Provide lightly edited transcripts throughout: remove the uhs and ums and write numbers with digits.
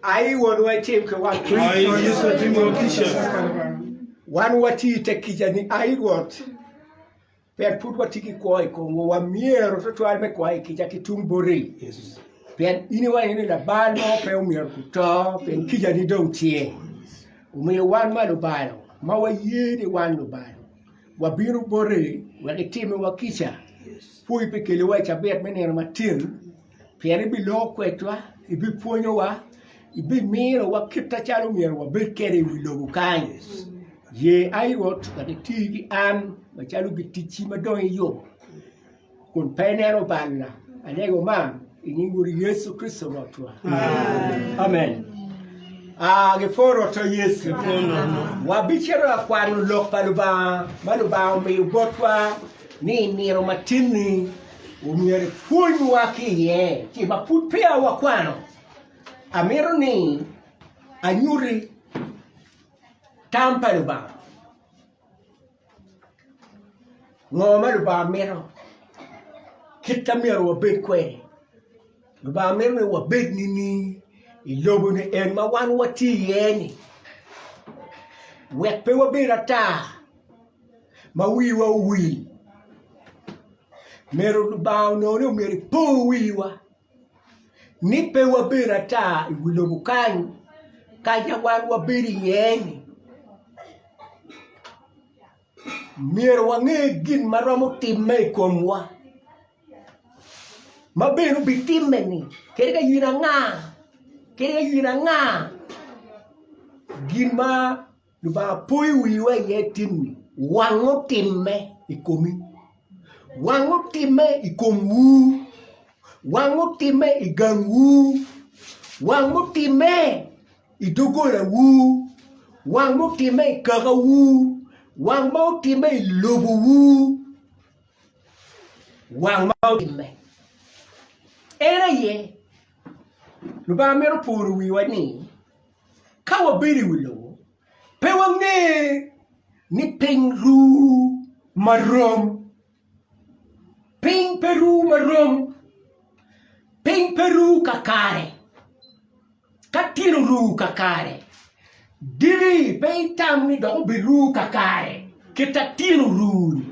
Ai Wonwa itim ki wan kica. Ai Yecu itimwa kica. Wan watye i te kicani, ai Rwot, pien pud watye ki kwo i komwa, wamyero twatwal me kwayi kica ki tung boti, pien in iwaco ni labal mo pe omyero oto, pien kicani dong tye. Omiyo wan ma lubalo, ma waye ni wan lubalo, wabino boti wek itimiwa kica, pwoyi pi keliwa i cabit me nino matin. Pien ibiloko kwedwa, ibipwonyowa, ibimirowa kit acalo myero wabed kwede i wi lobo kany. Ye ai Rwot wek iti ki an macalo giticci ma dong iyubo, kun pe ineno balla. Alego man i nying Wodi Yecu Kricito Rwotwa. Amen. Ah, gipwo Rwotwa Yecu. Wabicito ka kwano lok pa Lubanga ma Lubanga omiyo botwa ni i nino matin-ni. Omyero ipwonywa ki iye ci ma pud peya wakwano. Amito ni anyuti tam pa Lubanga. Ngo ma Lubanga mito? Kit ma myero wabed kwede. Lubanga mito ni wabed nining i lobo-ni en ma wan watye iye-ni wek pe wabed ata ma wiwa owil. Myero Lubanga onongo ni myero epo wiwa ni pe wabedo ata i wi lobo kany ka wan wabedo iye-ni myero wange gin ma romo timme i komwa ma bene obitimme-ni kadi ka in anga kadi ka in anga gin ma Lubanga poyo wiwa iye tin-ni, wang otimme i komi, wang otimme i komwu, wang otimme i gangwu, wang mutimme i doggolawu, wang mutimme i kakawu, wang ma otimme i lobowu, wang ma otimme. En aye Lubanga mito poro wiwa ni Ka wabedo i wi lobo, pe wange ni piny ru marom. Piny pe ru marom. Piny pe ru kakare. Ka tin oru kakare, diki pe itam ni dok obiru kakare kit a tin oru-ni.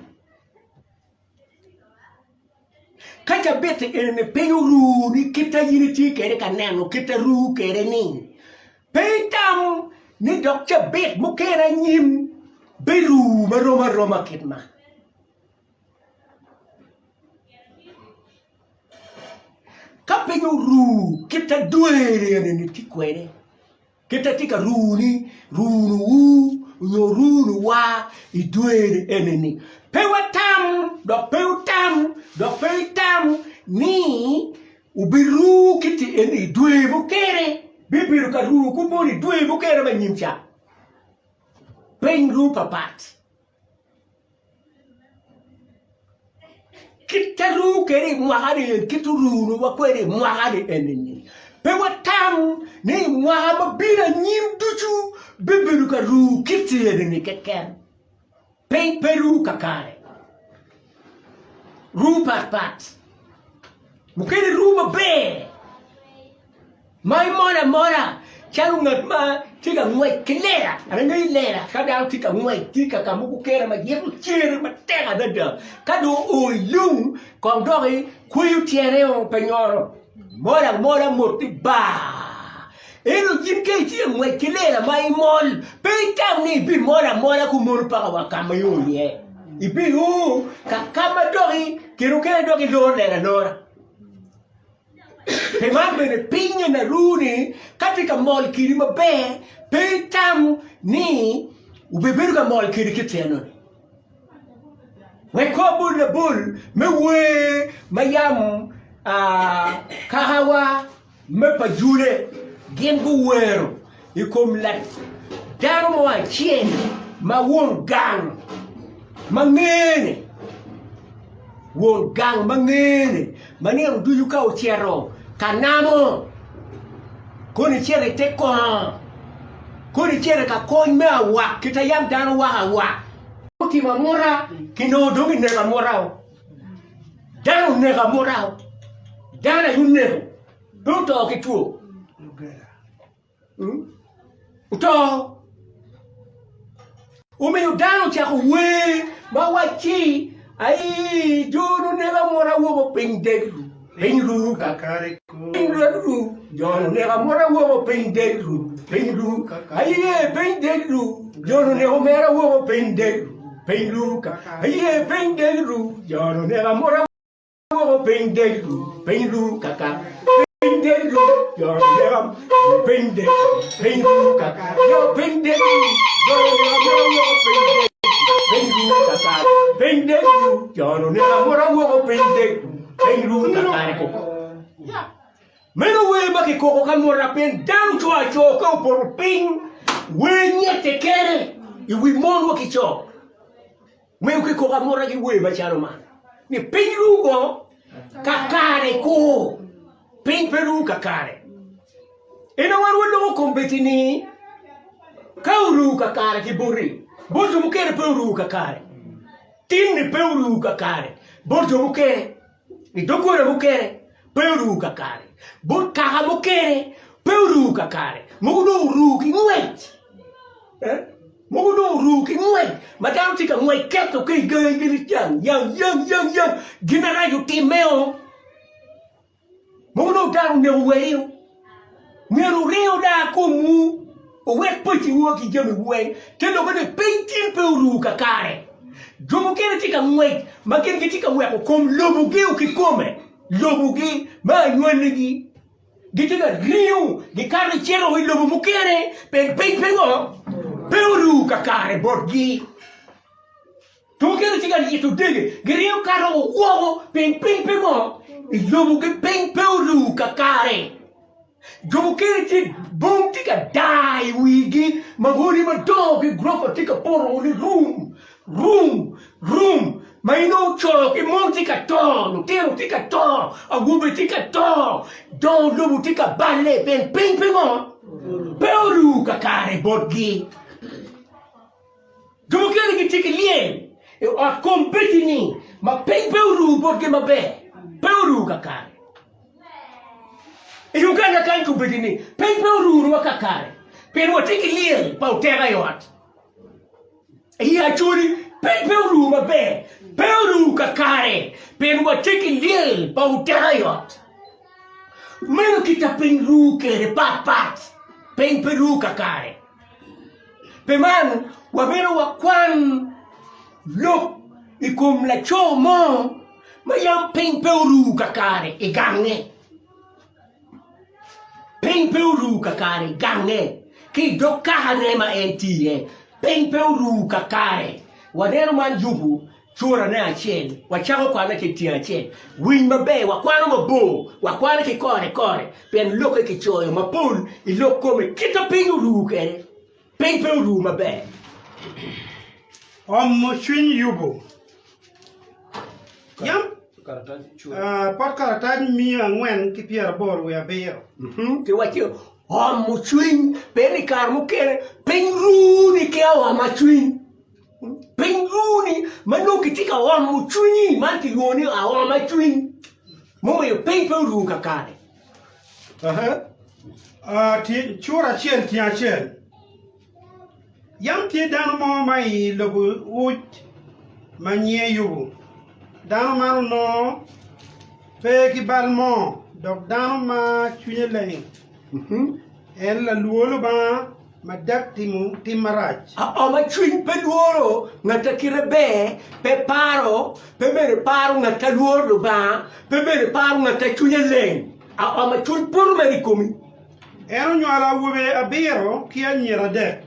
Ka cabit eni piny oru-ni kit ma in itye kwede ka neno kit ma ru kwede-ni, pe itam ni dok cabit mukene anyim biru marom aroma kit man. Ka piny oru kit ma dwe-ni eni tye kwede. Kit atye ka runi, runowu nyo runowa i dwe-ni eni-ni, pe watam dok pe wutam dok pe itam ni wubiru kit eni i dwe mukene, bibedo ka ru kumoni i dwe mukene ma anyim ca. Piny ru papat. Kit ma ruu kwede i mwaka-ni eni, kit orunowa kwede i mwaka-ni eni-ni, pe watam ni i mwaka ma bino anyim ducu bibedo ka ruu kit eni-ni keken. Piny pe ruu kakare, ruu patpat, mukene ruu maber. Ma imol amola calo ngat ma tye ka ngwec ki lela. An angeyo lela ka dano tye ka ngwec tye ka ka mogo kene ma yito cere matek adada ka dong oo i lung kong doki kweyo tyene o pe nyoro mol amola mot ni bar ento in ka itye ka ngwec ki lela ma imol pe itam ni ibimol amola kumono paka wa ka ma io iye ibio ka ka ma doki kine mukene dok iloro lela alora. Pi man bene piny en aruni ka tye ka mol kidi maber pe itam ni obibedo ka mol kidi ki tyeno-ni. Wek kong abol labol me wer ma yam kakawa me pa Jule gin guwero i kom dano mo acel ma won gang ma ngene, won gang ma ngene ma nino ducu ka ocito ka namo kono ecito i te kongo kono ecito i ka kony me awak kit ma yam dano wako awak. Otimo amuta kinongo dong kineko amuta-o, dano oneko amuta-o, dano aye oneko pe oto ki two. Oto. Omiyo dano ocako wer ma wacci, Aii, jo oneko amwora woko piny dek ru, piny ru kakare, piny dek ru, jo oneko amwora woko piny dek ru, piny ru, aye piny dek ru, jo oneko omera woko piny dek ru, piny ru, aye piny dek ru, jo oneko amwora woko piny dek ru, piny ru kaka, piny dek ru, jo oneko piny dek ru, piny ru kaka, jo piny dek ru, jo oneko amwora woko piny dek ru, piny ru kaka, piny dek ru, jo oneko amwora woko piny dek ru, piny ru kakare koko. Meno wer ma kikoko ka mwota pien dano co aco ka opoto piny, wer nyette kene i wi mon wa ki co. Weko kikoko amota ki wer macalo man ni piny ru go kakare kur, piny pe ru kakare. Ento wan waloko kombeddi ni ka oru kakare ki boti, bot jo mukene pe oru kakare. Tinni pe oru kakare bot jo mukene, i doggola mukene pe oru kakare, bot kaka mukene pe oru kakare, mogo dong oru ki ngwec. Mogo dong oru ki ngwec ma dano tye ka ngwec keto ki i gangi gin yang yang yang yang yang gin marac otimmeo. Mogo dong dano oneko weyo. Myero wuringo daa komwu wuwek paciwu ki jamiwu weng. Te lokke ni piny tin pe oru kakare. Jo mukene tye ka ngwec ma gin gitye ka weko kom lobogi kikome, lobogi me anywaligi. Gitye ka ringo gikato gicito i lobo mukene pien piny pe ngo? Pe oru kakare botgi. Jo mukene tye ka lito dege giringo kato woko pien piny pe ngo? I lobogi piny pe oru kakare. Jo mukene tye bom tye ka daa i wigi ma odi madongo ki gurofa tye ka poto ni rum rum rum ma inongo co ki mon tye ka to, lutino tye ka to, awobe tye ka to, dongo lobo tye ka balle pien piny pe ngo? Pe oru kakare botgi. Jo mukene gitye ki lyel i ot kom bedi-ni ma piny pe oru botgi maber, pe oru kakare. I Uganda kany kombeddi-ni piny pe oruruwa kakare pien watye ki lyel pa oteka i ot. I Acholi, piny pe oru maber, pe oru kakare, pien watye ki lyel pa oteka i ot. Meno kit ma piny ru kwede patpat, piny pe ru kakare. Pi man, wamito wakwan lok i kom laco mo ma yam piny pe oru kakare i gange. Piny pe oru kakare i gange ki i dog kakane ma en tye iye. Piny pe oru kakare. Waneno man Yubu curane acel, wacako kwane ki tyeng acel. Winy maber, wakwano mabor, wakwano ki kore kore, pien lokke kicoyo mapol i lok kome kit ma piny oru kwede. Piny pe oru maber. Omo cwiny Yubu. Yam pot karatac 487. Kiwacci omo cwiny pien i kare mukene piny runi ki aoma cwiny. Piny runi ma nongo kitye ka omo cwinyi man kilwongo ni aoma cwiny mumiyo piny pe oru kakare. Cura acel tyeng acel. Yam tye dano mo ma i lobo Uj ma nyinge Yubu. Dano man onongo pe ki bal mo, dok dano ma cwinye leng. En lalwor Lubanga ma dag timo tim marac. Aa ma cwiny pe lworo ngat a kite ber, pe paro, pe bene paro ngat a lworo Lubanga, pe bene paro ngat a cwinye leng. Aa ma cwiny poto mere i komi. En onywalo awobe abiro ki anyira adek.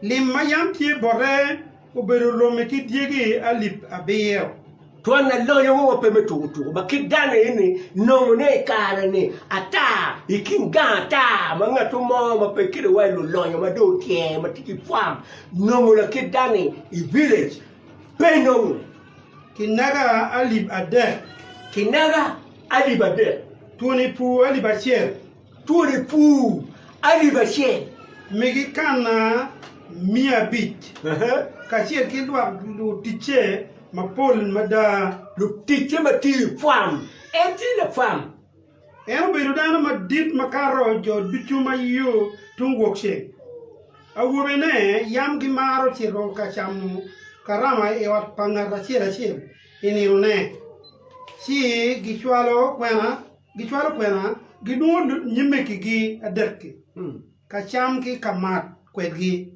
Lim ma yam tye bote obedo romi ki dyegi alip abiro. Twon alonyo mo ma pe me tuko tuko ma kit dano eni nongo ne i kare ni ata i kin gang ata ma ngat mo ma pe kite wa i lulonyo ma dong otyer ma tye ki farm nongo lakit dano i village pe nongo. Kinaga alip adek. Kinaga alip adek. Twoni pur alip acel. Twoni pur alip acel. Migi kana 500, kacel ki lwak luticce mapol mada. Luticce ma tiyo i fam. En tye lafam. En obedo dano madit makato jo ducu ma yo tung wokceng. Awobene yam gimaro cito ka camo karama i ot pa ngat acel acel i ninone, ci gicwalo kwena, gicwalo kwena gilwongo nyimegigi adek-ki ka cam ki ka mat kwedgi.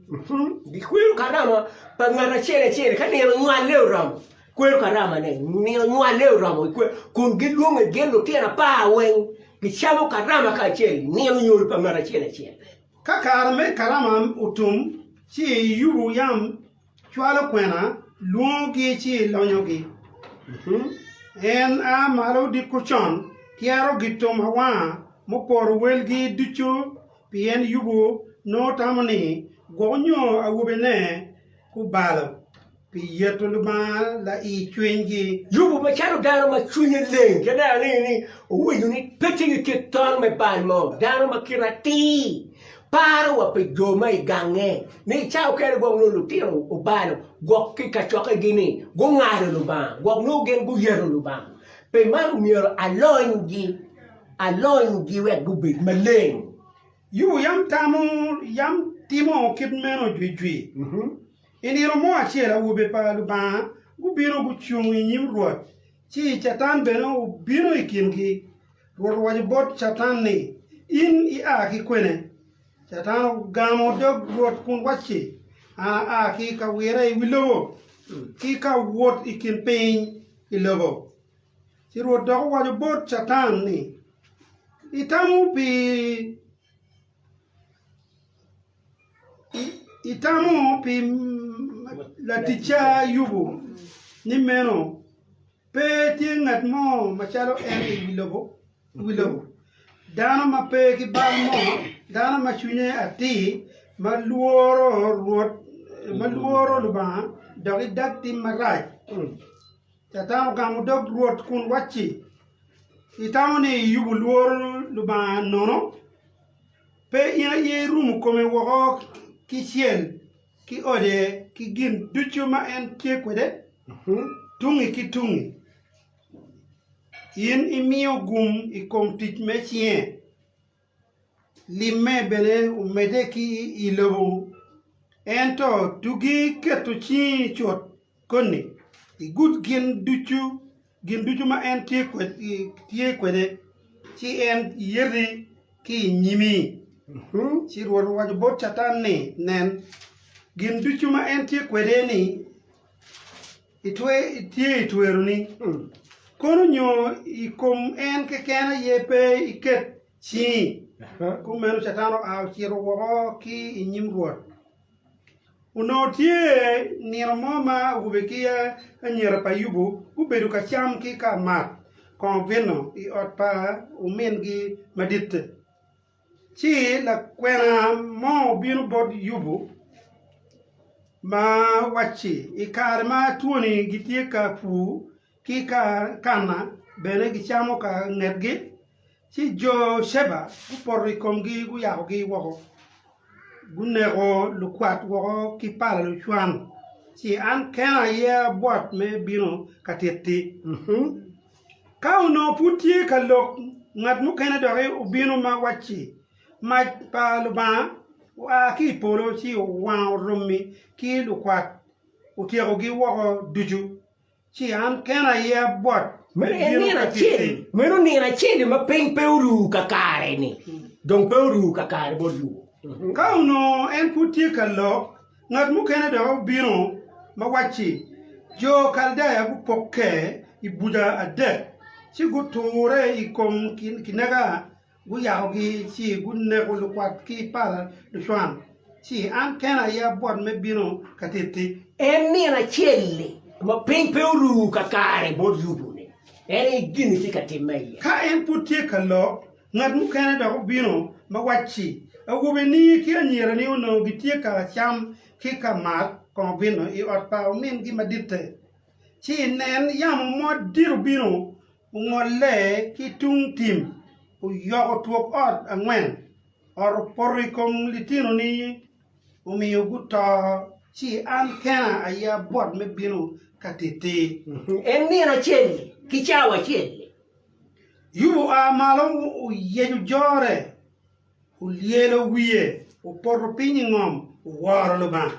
Gikwero karama pa ngat acel acel ka nino nywale oromo. Kwero karamane, nino nywale oromo, kun gilwonge gin lutino apar weng, gicamo karama kacel, nino nywal pa ngat acel acel. Ka kare me karama otum, ci Yubu yam cwalo kwena, lwongogi ci lonyogi. En a malo odiko con, tyero gitum awanga muporo welgi ducu, pien Yubu nongo tamo ni gwok nyo awobene gubalo pi yeto Lubanga lai cwinygi. Yubu macalo dano ma cwinye leng, ki adara ni ni owinyo ni pe tye ki kit ton me bal mo, dano ma kite atir, paro wa pi jo ma i gange, ni i cawa okene gwok nongo lutino obalo, gwok ki kacokkegi ni gungalo Lubanga, gwok nongo gin guyeto Lubanga. Pi man omyero alonygi, alonygi wek gubed maleng. Yubu yam tamo, yam timo kit meno jwijwi. I nino mo acel awobe pa Lubanga gubino gucung i nyim Rwot, ci Catan bene obino i kingi. Rwot owaco bot Catan ni, In ia ki kwene? Catan ogamo dog Rwot kun wacci, An aa ki ka wirre i wi lobo, ki ka wot i kin piny i lobo. Ci Rwot dok owaco bot Catan ni, Itamo pi Itamo pi laticca Yubu ni meno pe tye ngat mo macalo en i wi lobo, dano ma pe ki bal mo, dano ma cwinye atir, ma lworo Rwot, ma lworo Lubanga, dok idag tim marac. Catan ogamo dog Rwot kun wacci, Itamo ni Yubu lworo Lubanga nono? Pe in aye irumo kome woko ki cel ki ode ki gin ducu ma en tye kwede tungngi ki tungngi? In imiyo gum i kom tic me cinge, limme bene omedde ki i lobo, ento tugi keto cingi cut koni igud gin ducu Gin ducu ma en tye kwede, ci en yeti ki i nyimi. Ci Rwot owaco bot Catan ni, Nen, gin ducu ma en tye kwede-ni tye i tweroni, kono nyo i kom en keken aye pe iket cingi. Kumeno Catan oa ocito woko ki i nyim Rwot. Onongo tye nino mo ma awobe ki anyira pa Yubu gubedo ka cam ki ka mat kongo vino i ot pa omingi maditte. Ci lakwena mo obino bot Yubu ma wacci, I kare ma twoni gitye ka pur ki kana bene gicamo ka ngetgi, Ci jo Ceba gupoto i komgi guyakogi woko, guneko lukwat woko ki pala lucwan, ci an kena aye abwot me bino ka titti. Ka onongo pud tye ka lok, ngat mukene doki obino ma wacci, Mac pa Lubanga oa ki i polo ci owango romi ki lukwat, otyekogi woko ducu. Ci an kena aye abwot Meno en bino nino ka acel, titti. meno nino acel ma piny pe oru kakare-ni, dong pe oru kakare bot Yubu. Ka onongo en pud tye ka lok, ngat mukene dok obino ma wacci, Jo Kaldaya gupokke i buca adek, ci guture i kom kinaga Guyakogi ci guneko lukwat ki pala lucwan, ci an kena aye abwot me bino ka titti. En nino acel-li ma piny pe oru kakare bot Yubu-ni, en aye gin tye ka timme iye. Ka en pud tye ka lok, ngat mukene dok obino ma wacci, Awobeni ki anyirani onongo gitye ka cam ki ka mat kongo vino i ot pa omingi maditte, ci nen, yamo madit obino Ongolle ki tung tim, oyoko twok ot angwen, ot opoto i kom litinoni, omiyo guto, ci an kena aye abwot me bino ka titti. En nino acel-li ki cawa acel-li. Yubu oa malo oyeco jore, olyelo wiye, opoto piny i ngom, oworo Lubanga.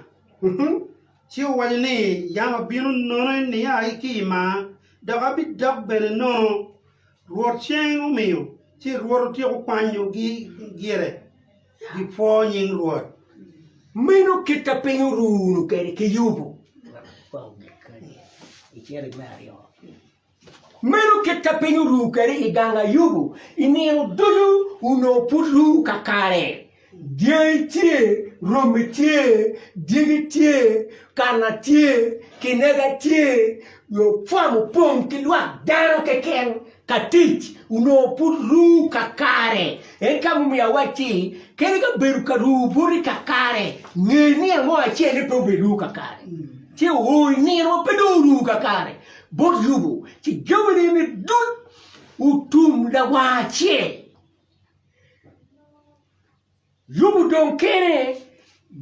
Ci owaco ni, Yam abino nono nia ki i maa, dok abidok bene nono. Rwot ceng omiyo, ci Rwot otyeko kwanyogi gire. Gipwo nying Rwot. Meno kit a piny oruno kwede ki Yubu. Meno kit a piny oru kwede i gang a Yubu i nino ducu onongo pud ru kakare. Dyangi tye, romi tye, dyegi tye, kana tye, kiniga tye, fam opong ki lwak dano keken ka tic onongo pud ru kakare. En ka mumiyo awacci, kadi ka bedo ka ru boti kakare, nge nino mo acel ni pe obedo ru kakare. Ci oo i nino ma pe dong oru kakare bot Yubu, ci jamine ni duc otum lawang acel. Yubu dong kene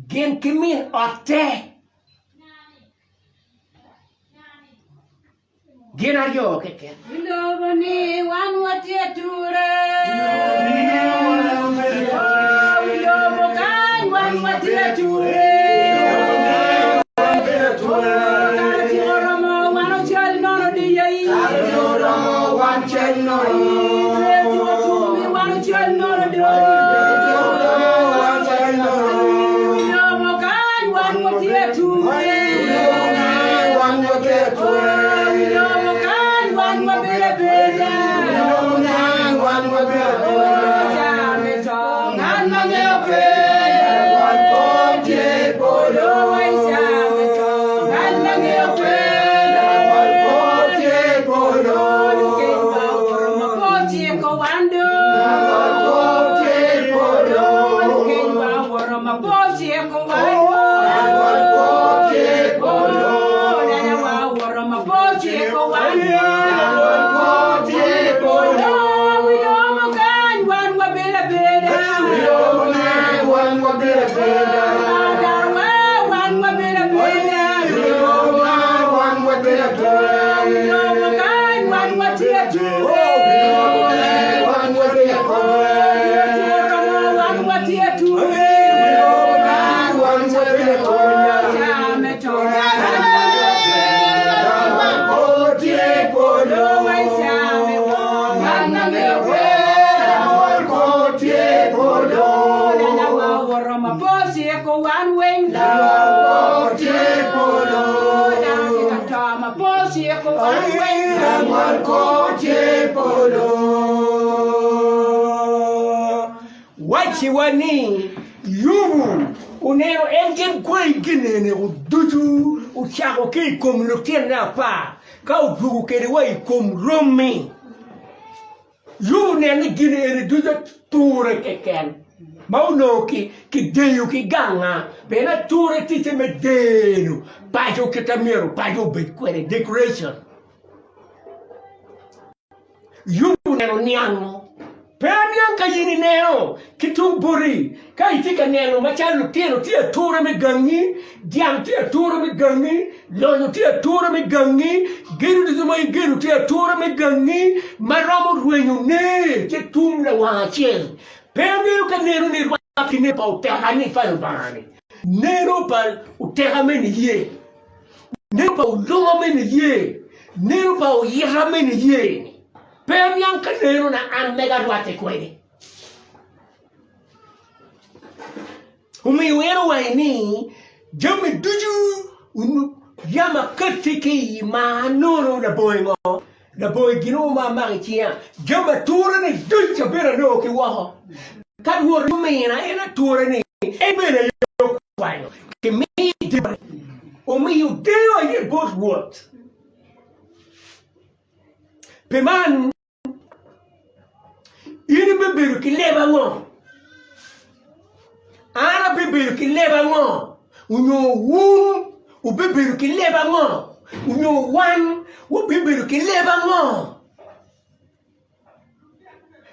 gin ki min otte. Gin aryo keken. I lobo-ni wan watye ature. I lobo kany wan watye ature. Kare tyeko romo wan ocal nono diyai. Dwe tyeko tum wan ocal nono do. I lobo kany wan watye ature. I lobo kany wan wabedo abeda. Ca me to ngat ma ngeyo pe. Oi ca me to ngat ma ngeyo pe. Nikech ba oromo po tyeko wan do. Nikech ba oromo po tyeko wan do. Wacciwa ni Yubu oneno en gin kwai ginene-gu ducu, ocako ki i kom lutinone apar, ka odwogo kwede wa i kom romi. Yubu oneno ni gin eni ducu ature keken ma onongo kideyo ki ganga, pien ature ticce me deno paco kit ma myero paco obed kwede, decoration. Yubu oneno niango. Pe aniang ka in ineno ki tung boti, ka itye ka neno macalo lutino tye ature me gangi, dyang tye ature me gangi, lonyo tye ature me gangi, gedo ducu ma igedo tye ature me gangi, ma romo rwenyo ne ci tum lawang acel. Pe angeyo ka neno ni rwatte ki neno pa oteka ni pa Lubanga-ni, neno pa oteka me niye. Neno pa olonga me niye, neno pa oyita me niye-ni, pe aniang ka nenona an mega arwatte kwede. Omiyo en owaco ni, Jami ducu yam akatti ki i ma anono labongo ngo? Labongo gin mo ma amako i cinga, jami ature-ni ducu abedo anongo ki woko. Ka Rwot omina en ature-ni, en bene aye okwanyo, kimiyo deyo, omiyo deyo aye bot Rwot. Pi man, In ibibedo ki leb ango? An abibedo ki leb ango? Onyo wun wubibedo ki leb ango? Onyo wan wabibedo ki leb ango?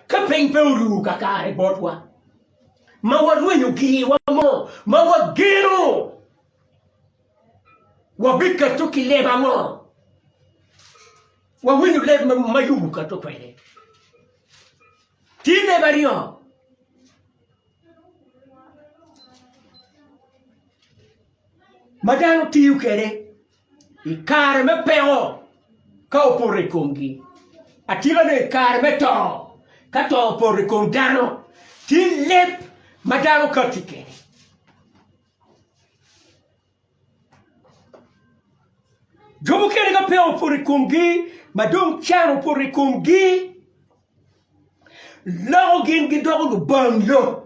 Ka piny pe oru kakare botwa, ma warwenyo giwa mo ma wageno, wabiketo ki leb ango? Wawinyo leb ma Yubu oketo kwede. Tye leb aryo. Ma dano tiyo kwede i kare me peko ka opoto i komgi, atikane i kare me to ka to opoto i kom dano, tye leb ma dano katti kwede. Jo mukene ka peko opoto i komgi ma dong can opoto i komgi, loko gin gidoko lubang lok.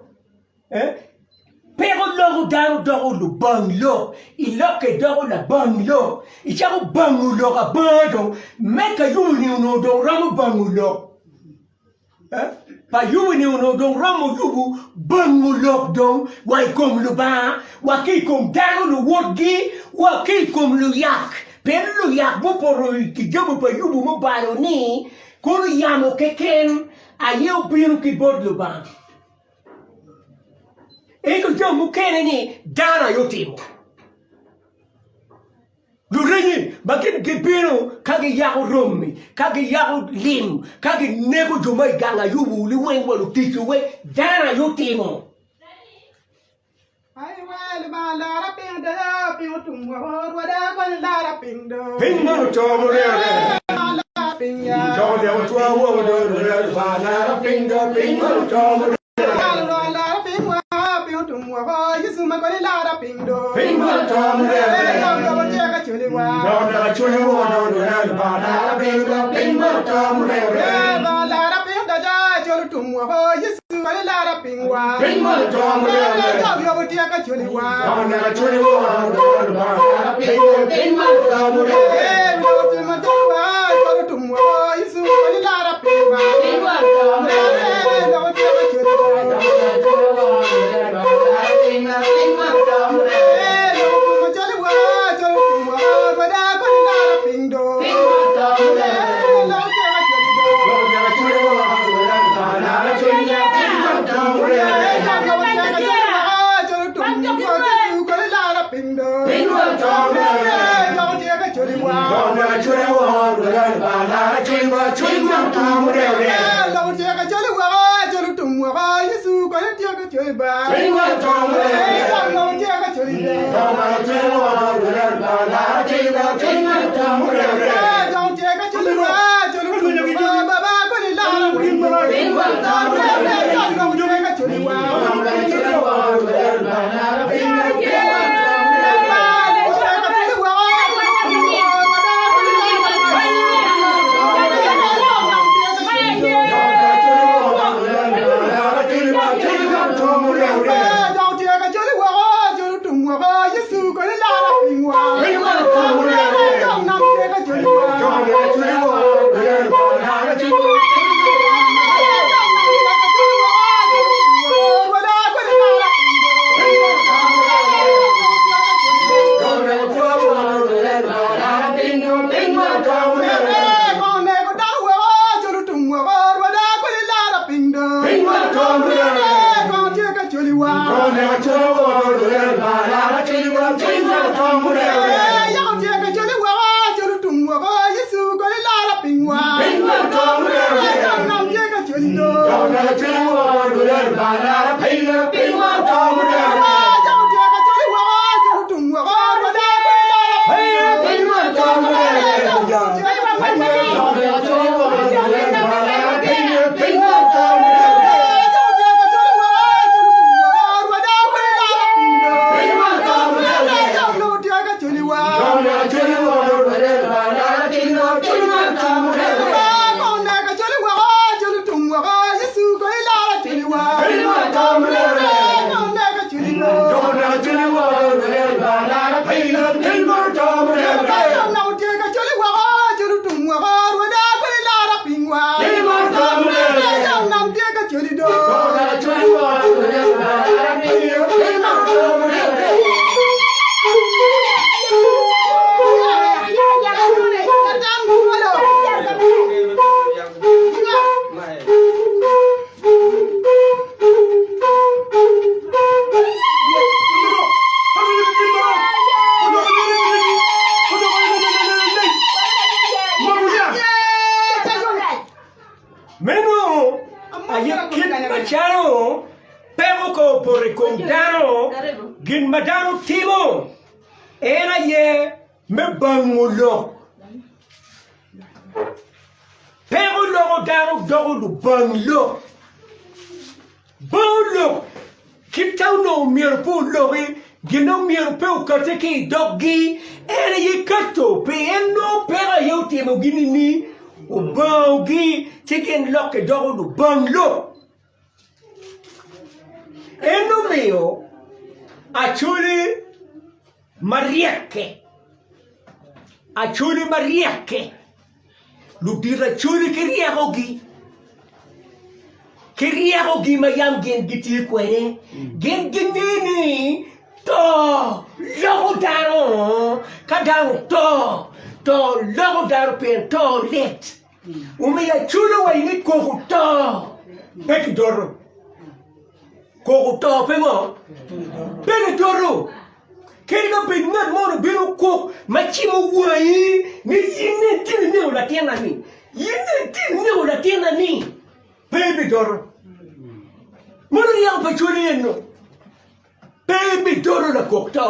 Peko loko dano doko lubang lok, ilokke doko labang lok, icako bango lok abanga dong me ka yubu-ni onongo dong romo bango lok. Pa Yubu-ni onongo dong romo yubo bango lok dong wa i kom Lubanga, wa ki i kom dano luwotgi, wa ki i kom luyak. Pien luyak gupoto i jami pa Yubu mubalo ni kono yamo keken aye obino ki bot Lubanga. Ento jami mukene-ni dano aye otimo. Lurenyi ma gin gibino ka giyako romi, ka giyako lim, ka gineko jo ma i gang ayubu liweng wa luticci weng, dano aye otimo. Piny mono oto murere, dok odeko twa woko do, Lubanga lara piny do, piny mono oto murere. gin ma dano timo en aye me bango lok. Peko loko dano doko lubang lok. Bango lok kit ka onongo myero pe oloki, gin ma myero pe okati ki i doggi en aye kato pi en nongo peko aye otimogi nini obangogi ci gin lokke doko lubang lok. En omiyo Acholi maryek-ki, Acholi maryek-ki, ludito Acholi ki ryekogi, ki ryekogi ma yam gin gitye kwede, gin gingeyo ni to loko dano, ka dano oto, to loko dano pien to lit. Omiyo aculo wa ni koko to pe kidoto. Koko to pe ngo? Pe kidoto. Kadi ka bed ngat mo obino kok ma cimo wangi ni in ne tye ineko latinna ni, in ne tye ineko latinna ni, pe ibidoto. Meno ryeko pa cwali eno. Pe ibidoto lakok to.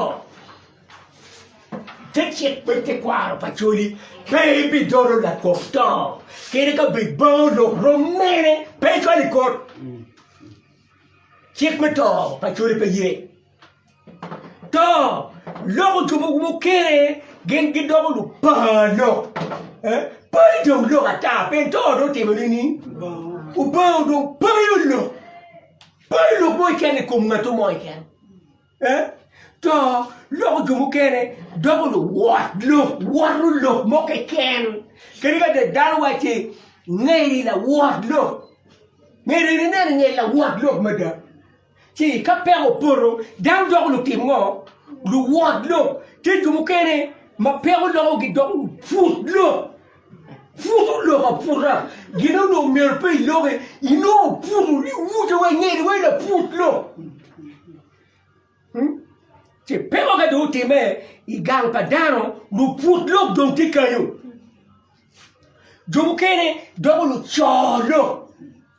Te cik me tekwaro pa Acholi, pe ibidoto lakok to. Kadi ka bed bango lok rom mene, pe icwalo i kot. Cik me to pa Acholi pe ye. To loko jo mogo mukene gin gidoko lupanga lok. Pe dong lok ata pien to dong otimo nini? Obango dong payo lok. Pe ilok mo keken i kom ngat mo keken. To loko jo mukene doko luwot lok, woto lok mo keken. Kadi ka dano wacci ngeri lawot lok, ngeri ineno nge lawot lok mada. Ci ka peko opoto, dano doko lutim ngo? Luwot lok. Tye jo mukene ma peko lokogi doko luput lok. Putu lok aputa, gin onongo myero pe iloki, inongo putu iwuco wa ingeri wa laput lok. Hmm? Ci peko ka dong otime i gang pa dano, luput lok dong tye kanyo. Jo mukene doko lucor lok,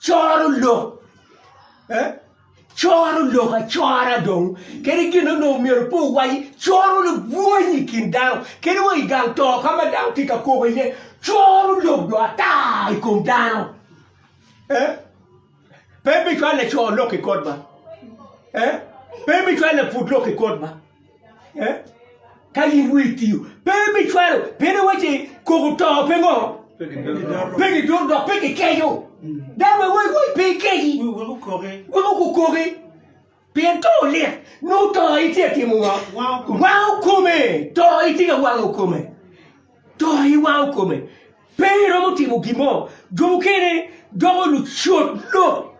coro lok. Eh? Coro lok acora dong, kadi gin onongo myero pe owaci, coro lubwony i kin dano, kadi wa i gang to ka ma dano tye ka koko iye, coro lok dong ata i kom dano. Eh? Pe bicwalo laco lok i kot ba? Eh? Pe bicwalo laput lok i kot ba? Eh? Ka in wi itiyo, pe bicwalo, pien iwacci koko to pe ngo? Pe gidoto dok pe gikeco. Dano bene wai wai pe ikeci. Wek okoki. Pien to lit, nongo to itye ka timo ngo? Wango kome. To itye ka wango kome. To iwango kome. Pe iromo timo gin mo. Jo mukene doko lucot lok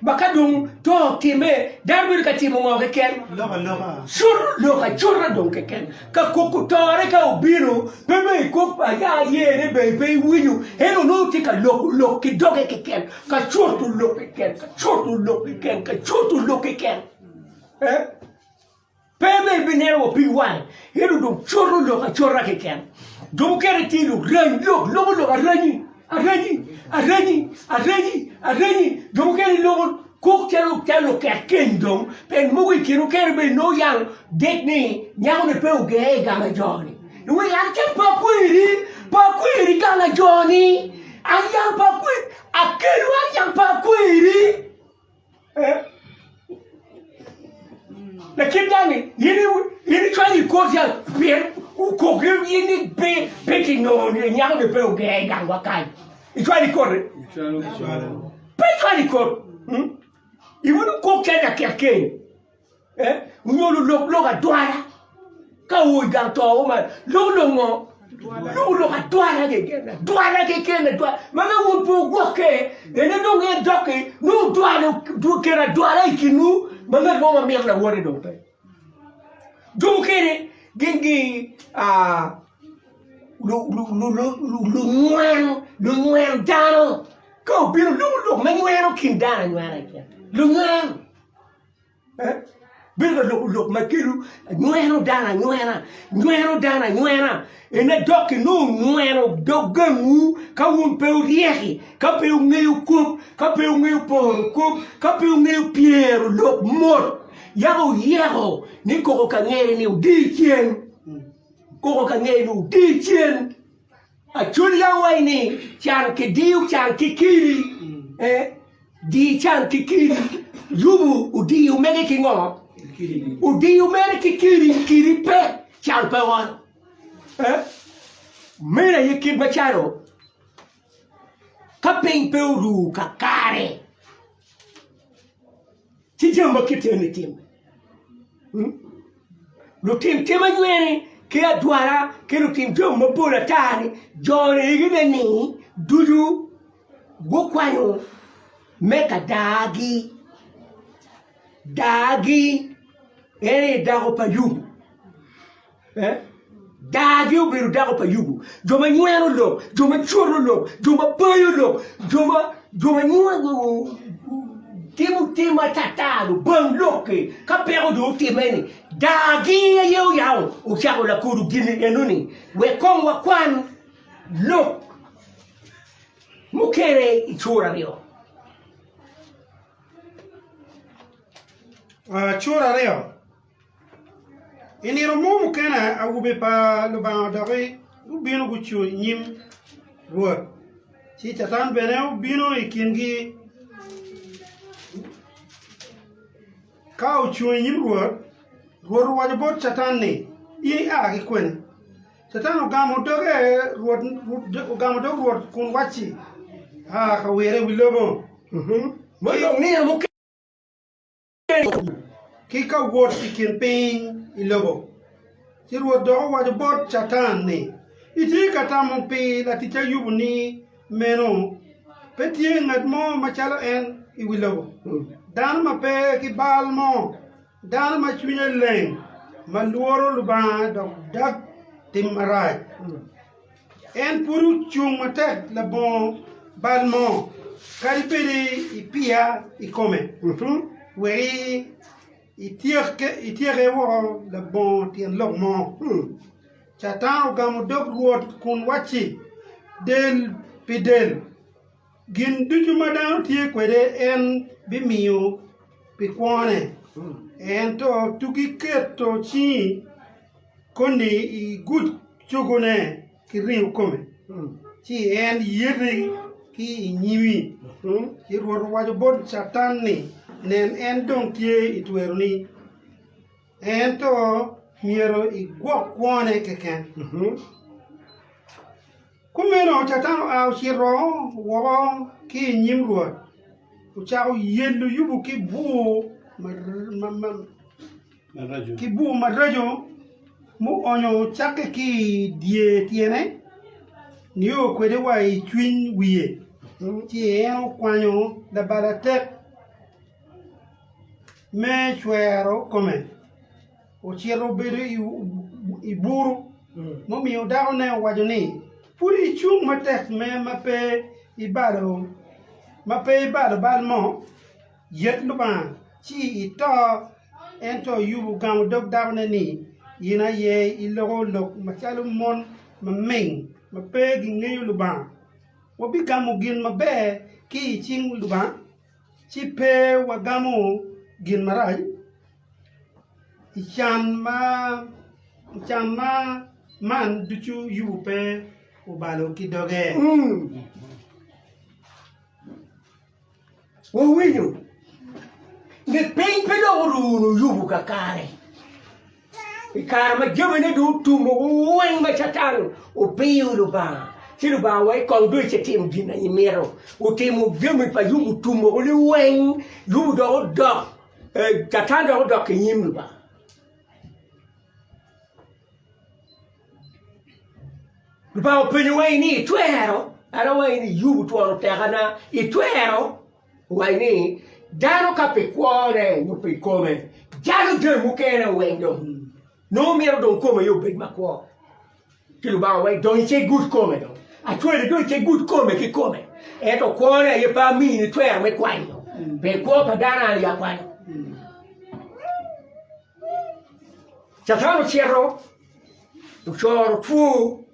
ma ka dong to otimme, dano bedo ka timo ngo keken? Coto lok acota dong keken. Ka koko tore ka obino, pe bene ikok aya ayene bene pe iwinyo, ento nongo tye ka loko lok ki doge keken, ka coto lok keken, ka coto lok keken, ka coto lok keken. Pe bene ibineno wa pig wange, ento dong coto lok acota keken. Jo mukene tye lureny lok, loko lok arenyi, arenyi, arenyi, arenyi, arenyi. Jo mukene loko kok calo calo luket keny dong, pien mogo i kin mukene bene nongo yang dek ni nyako-ni pe oger i gang ajo-ni. Iwinyo an ca pe akweri, pe akweri gang ajo-ni, an yang pe akweri, akelo an yang pe akweri. Lakit dani in icwalo i kor ca pien okok in ni pe pe kinongo ni nyako ni pe oger i gangwa kany icwalo i kor-ri pe icwalo i kor iwinyo okok calo laket keny Onyo lulok lok adwala ka oo i gang to ma lok lok ngo? Lok lok adwala keken adwala keken adwala ma ka wun pe wugwokke ene dong en doki nongo odwalo oketo adwala i kinwu ma ngat mo ma mito lawote dong pe. Jo mukene gin gi lunywen dano ka obino loko lok me nyweno kin dano anywena keken lunywen. Bedo ka loko lok ma kelo nyweno dano anywena, nyweno dano anywena, ene dok inongo nyweno dog gangwu ka wun pe wuryeki, ka pe wungeyo kop, ka pe wungeyo poro kop, ka pe wungeyo pyero lok mot. Yako oyeko ni koko ka ngeri ni odi cen. Koko ka ngeri ni odi cen. Acholi yam waci ni can kidiyo can ki kidi. Eh, di can ki kidi. Yubu odiyo mege ki ngo? Odiyo mere ki kidi, kidi pe, can pe olo. Eh, meno aye kit macalo Ka piny pe oru kakare, ci jami ma kit eni timme. Lutim tim anywene ki adwala ki lutim jami mapol ata-ni, jo-ni egine ni ducu gukwanyo me ka daagi. Daagi en aye dako pa Yubu. Daagi obedo dako pa Yubu. Jo ma nyweno lok, jo ma coto lok, jo ma payo lok, jo ma jo ma timo tim atata lubang lok-ki ka peko dong otimme-ni, daagi aye oyao ocako lakodo gin eno-ni. Wek kong wakwan lok mukene i cura aryo. Cura aryo. I nino mo mukene awobe pa Lubanga doki gubino gucung i nyim Rwot, ci Catan bene obino i kingi. Ka ocung i nyim Rwot, Rwot owaco bot Catan ni, In ia ki kwene? Catan ogamo dog Rwot kun wacci, Aa ka wire i wi lobo. Ki ka wot i kin piny i lobo. Ci Rwot dok owaco bot Catan ni, Itye ka tamo pi laticca Yubu ni meno pe tye ngat mo macalo en i wi lobo, dano ma pe ki bal mo, dano ma cwinye leng, ma lworo Lubanga dok dag tim marac? En pud ocung matek labongo bal mo, kadi bed ipiya i kome, wek ityeke woko labongo tyen lok mo. Catan ogamo dog Rwot kun wacci, Del pi del, gin ducu ma dano tye kwede en bimiyo pi kwone, ento tugi keto cingi Koni igud cogone ki ringo kome, ci en yeti ki i nyimi. Ci Rwot owaco bot Catan ni, Nen, en dong tye i tweroni, ento myero igwok kwone keken. Kumeno Catan oa ocito woko ki i nyim Rwot, ocako yelo Yubu ki bur ki bur maraco muonyo cakke ki i dye tyene nio kwede wa i cwiny wiye, ci en okwanyo labalatek me cwero kome, ocito obedo i buru. Mumiyo dakone owaco ni, Pud icung matek ma pe ibalo bal mo? Yet Lubanga, ci ito. Ento Yubu ogamo dog dakone ni, In aye iloko lok macalo mon maming ma pe gingeyo Lubanga. Wabigamo gin maber ki i cing Lubanga, ci pe wagamo gin marac? I can ma man ducu Yubu pe obalo ki doge. Wuwinyo ni piny pe dok oruno Yubu kakare i kare ma jamine dong otum woko weng ma Catan opiyo Lubanga, ci Lubanga owaco kong dong icitim gin ma imito. Otimo jami pa Yubu otum woko liweng, Yubu dok odok, Catan dok odok i nyim Lubanga. Lubanga openyo wa ni, Itwero? An awaco ni, Yubu twon otekana, itwero? Owaco ni, Dano ka pi kwone nyo pi kome jalo jami mukene weng dong nongo mito dong kome aye obed makwo. Ci Lubanga owaco, Dong ice gud kome dong. Acwali dong ice gud kome ki kome, ento kwone aye pe amini twero me kwanyo, pien kwo pa dano an aye akwanyo. Catan ocito ocoro two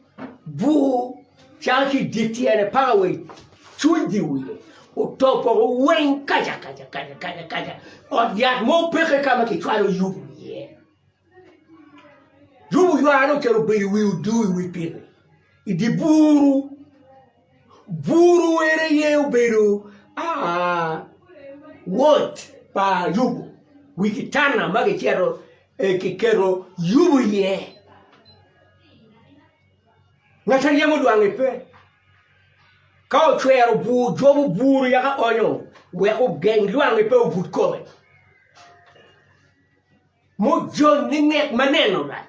bur calo ki i dye tyene paka wa i cwiny dye wiye. Otopo woko weng kaca kaca kaca kaca kaca. Ot yat mo peke ka ma kicwalo Yubu iye. Yubu yware ocito obedo i wi odur i wi piko i dye buru. Buru en aye obedo wot pa Yubu, wi kitanda ma kicito kiketo Yubu iye. Ngat a ryemo dwange pe. Ka ocwero bur, jobo buru yaka onyo wek ogeng lwange pe obut kome. Mujony ni nget ma neno rac.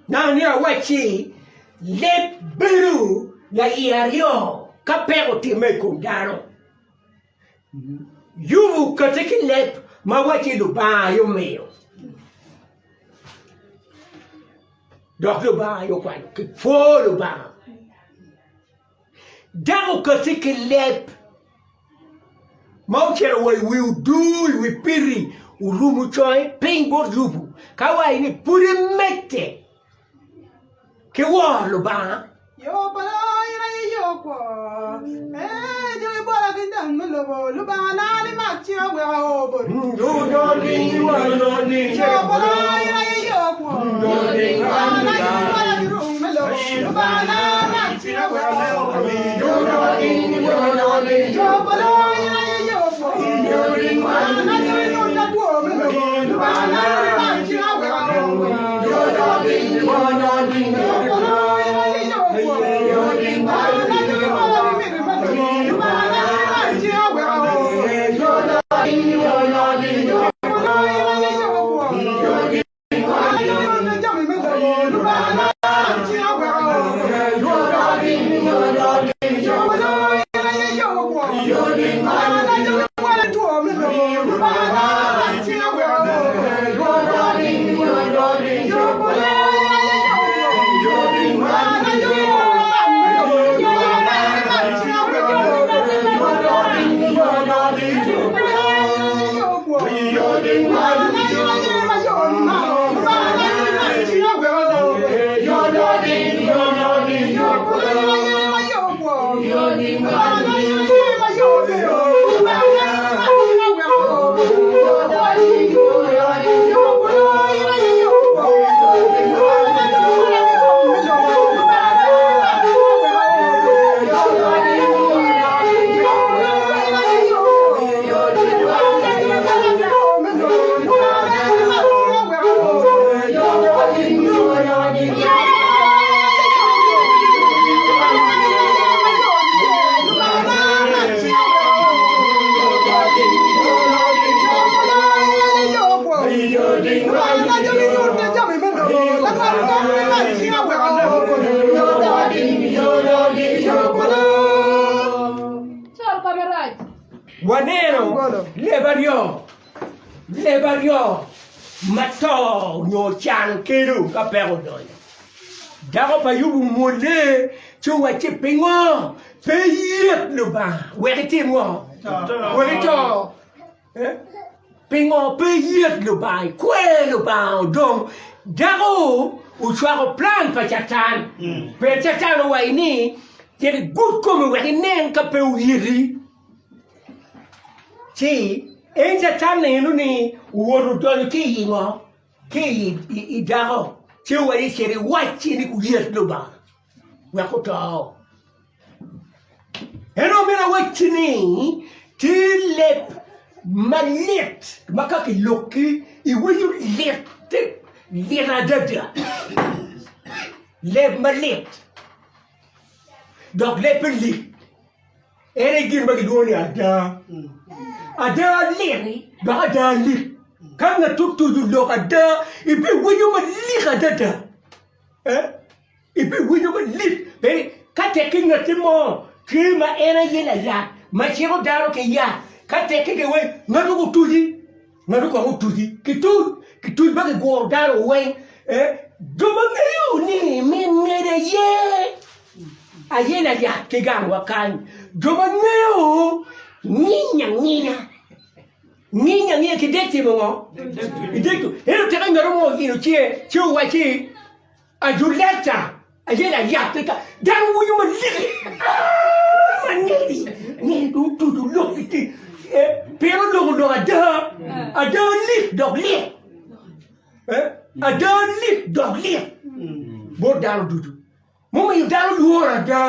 Nanga ni awacci leb bedo laiye aryo ka peko otimme i kom dano. Yubu okati ki leb ma wacci Lubanga aye omiyo, dok Lubanga aye okwanyo ki pwo Lubanga. Dako okati ki leb ma ocito wa i wi odur i wi piti orumo conge piny bot Yubu ka waco ni pud imedde ki woro Lubanga. Yo polo in aye yo kwo. Ee, jo ibola ki dang me lobo, Lubanga na ni mak cinga wek ao boti. Yo polo in aye yo kwo. Lubanga na jo ibola ki rung me lobo, Lubanga na mak cinga wek ao boti. Yo polo in aye yo kwo. Lubanga na jo inyuta two me lobo, Lubanga na ni mak cinga wek ao boti. Yo polo in aye yo kwo. Lubanga na jo ibola ki miti me lobo, Lubanga na ni mak cinga wek ao boti. Yo polo in aye yo kwo. Waneno leb aryo, leb aryo ma to nyo can kelo ka peko odonyo. Dako pa Yubu omwolle ci owacci, Pingo pe iyet Lubanga wek itim ngo? Wek ito. Pingo pe iyet Lubanga, ikwer Lubanga odong? Dako ocwako plan pa Catan. Pien Catan owaco ni, Cit igud kome wek inen ka pe oyeti. Ci en Catan neno ni owoto odonyo ki i ngo? Ki i dako. Ci owaco ni cit iwacci ni oyet Lubanga wek oto. En omito awacci ni tye leb malit ma ka kilokki iwinyo lit lit adada leb malit dok lebbe lik en aye gin ma kilwongo ni ada ada lit dok ada lik ka ngat otuco lok ada ibiwinyo malik adada. Ibiwinyo malit pe ka tekki ngatti mo tye ma en aye layat ma ciko dano ki yat ka tekki ki weng ngatu gutuci ngatu kong otuci ki tuc ki tuc ma kiguro dano weng jo ma ngeyo ni min ngede aye aye layat ki gangwa kany jo ma ngeyo nginy anginya nginy anginya ki dek timo ngo ki dek ento teke ngatu mo oilo cinge ci owacci Ajuletta! Aye layat ka dano winyo malik ma nidi nidi dong otuco lok ki ti pien oloko lok ada ada lik dok lik ada lik dok lik bot dano ducu mumiyo dano lworo ada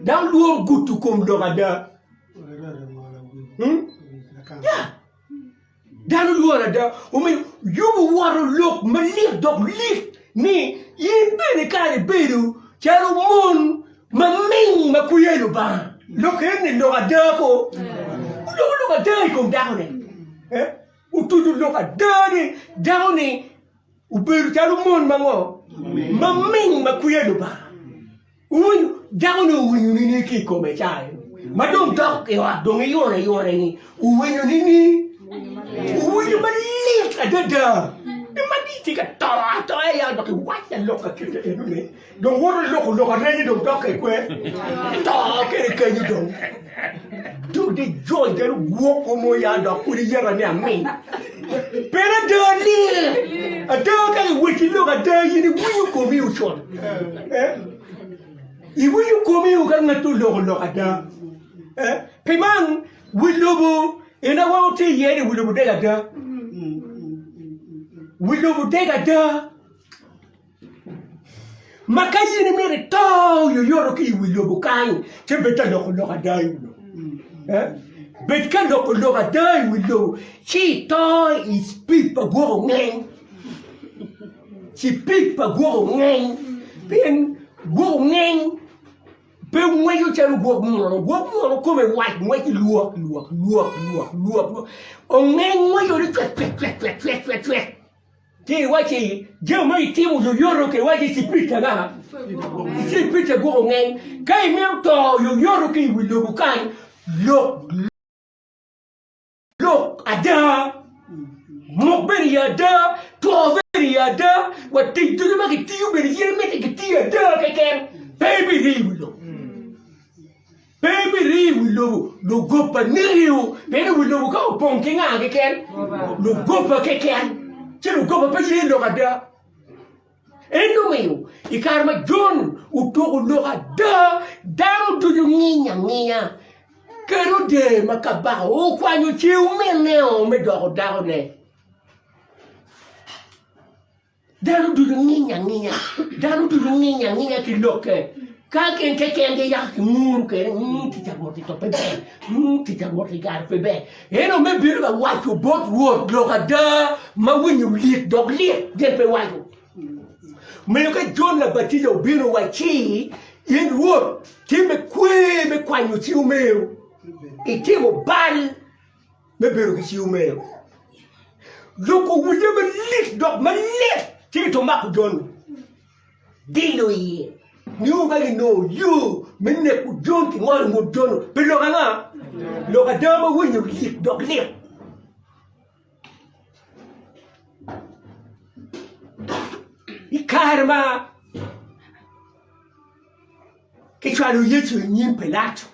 dano lworo gudo kom lok ada. Dano lworo ada, omiyo Yubu owoto lok malit dok lik ni, In bene kara ibedo calo mon maming ma kwiya i Lubanga. Lok eni lok ada ko? Oloko lok ada i kom dako-ni. Otuco lok ada ni dako-ni obedo calo mon ma ngo? Maming ma kwiya i Lubanga. Wuwinyo? Dako-ni owinyo nining ki i kome ca eno? Ma dong dok i ot dong iyuno ayuna-ni, owinyo nining? Owinyo malit adada ni ma tye ka to atoya ya dok iwacca lok ka kite eno-ni dong woto iloko lok arenyi dong dok i kwe to kede kenyo dong dong di joy calo gwoko mo ya dok pud iyeta ni aming pien ada lit ada ka iweci lok ada in iwinyo komi ocut. Iwinyo komi ka ngat oloko lok ada. Pi man, wi lobo en aye wan watye iye ni wi lobo dek ada. Wi lobo dek ada. Ma ka in imito ito oyoyoto ki i wi lobo kany, ci bed ka loko lok ada i wi lobo. Bed ka loko lok ada i wi lobo, ci ito i cipid pa gwoko ngeng. Cipid pa gwok ongeng pien gwok ongeng pe ngweco calo gwok muno, gwok muno kome wac ngweco lwok lwok lwok lwok lwok ongeng ngweco ni cwek cwek cwek cwek cwek cwek cwek ci iwacci jami ma itimo oyotoyoto ki iwacci cipid anga cipid pa gwok ongeng ka imito to oyotoyoto ki i wi lobo kany lok Lok ada, mok bene i ada, two bene i ada, wa tic ducu ma kitiyo bene in imiti kiti ada keken, pe ibiri i wi lobo. Pe ibiri i wi lobo, lugoba nikiwu, pien i wi lobo ka opong ki nga keken? Lugoba keken. Ci lugoba pe ye lok ada. En omiyo i kare ma Jon otuko lok ada, dano ducu nginy anginya. Kerode ma kabaka okwanyo ci omineo me doko dakone. Dano ducu nginy anginya, dano ducu nginy anginya ki lokke. Ka gin kekengi yaka kinguru kwede, mm, tic a Rwot-ti to pe ber, mm, tic a Rwot-ti kare pe ber. Ento me bino ka waco bot Rwot lok ada ma winyo lit dok lit, gin pe waco. Omiyo ka Jon Labatija obino owacci, In Rwot, tye me kwer me kwanyo ci omeru, itimo bal me bedo ki ci omeru. Lok owinye malit dok malit ci gito mako Jon. Dilo iye nio ka ginongo yo me neko Jon ki ngolo ngut Jon-nu pi lok anga? Lok ada ma winyo lik dok lit. I kare ma kicwalo Yecu i nyim Pilato,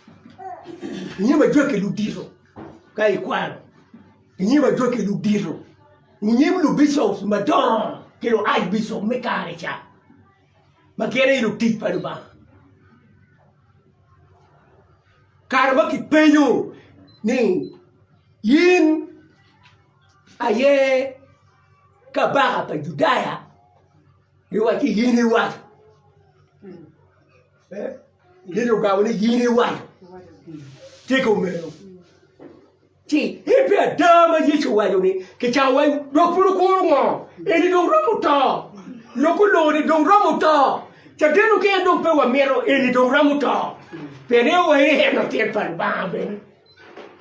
i nyim ajwaki ludito ka ikwano, i nyim ajwaki ludito, i nyim lubicop madongo ki luajbicop me kare ca ma gin aye lutic pa Lubanga. Kare ma kipenyo ni in aye kabaka pa Judaya, giwacci in iwaco. Yecu ogamo ni in iwaco. Tika omego? Ci en pe ada ma Yecu owaco ni kicako wa dok pud okuro ngo? Eni dong romo to. Lok olongo ni dong romo to. Caden okene dong pe wamito eni dong romo to. Pien en owaco ni en latin pa Lubanga bene.